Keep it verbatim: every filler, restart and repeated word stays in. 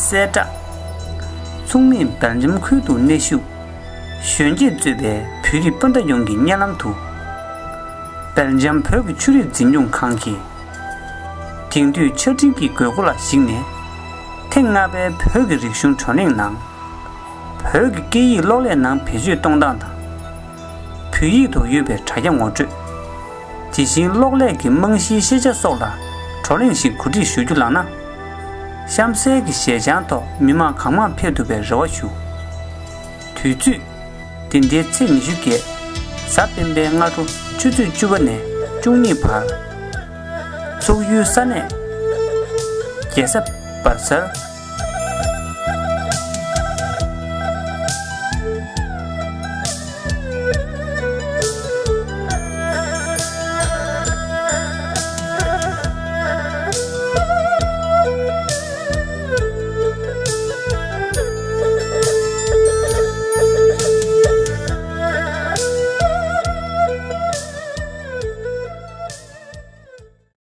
གསལ་བསྒྲགས། མཚུངས་མེད་སྦེལ་ཇམ་ཁུལ་དུ་གནས་བཞུགས་གཞོན་སྐྱེས་གཙོས་པའི་བོད་རིགས་སྤུན་ཟླ་ཡོངས་ཀྱི་སྙན་ལམ་དུ། སྦེལ་ཇམ་བོད་ཀྱི་ཆོས་རིག་འཛིན་སྐྱོང་ཁང་གིས། དེང་དུས་ཆ་འཕྲིན་གྱི་དགོས་མཁོ་ལ་གཞིགས་ནས། ཐེངས་ལྔ་པའི་བོད་ཀྱི་རིག་གཞུང་བགྲོ་གླེང་ནང་། བོད་ཀྱི་སྐད་ཡིག་གློག་ཀླད་ནང་བེད་སྤྱོད་གཏོང་སྟངས་དང་། བོད་ཡིག་ཏུ་ཡོད་པའི་དྲ་རྒྱ་ངོ་སྤྲོད། དེ་བཞིན་གློག་ཀླད་ཀྱི་རྨང་གཞིའི་ཤེས་བྱ་སོགས་ལ་བགྲོ་གླེང་ཞིག་གོ་སྒྲིག་ཞུ་རྒྱུ་ལགས་ན། གཤམ་གསལ་གྱི་ཞལ་བྱང་ཐོག་མི་མང་གང་མང་ཕེབས་ཐུབ་པའི་རེ་བ་ཞུ། དུས་ཚོད། འདི་ཟླའི་ཚེས་ཉི་ཤུ་བརྒྱད། གཟའ་སྤེན་པའི་སྔ་དྲོ་ཆུ་ཚོད་བཅུ་པ་ནས་བཅུ་གཉིས་བར། ཚོགས་ཡུལ་ས་གནས། རྒྱལ་ས་སྦར་སལ།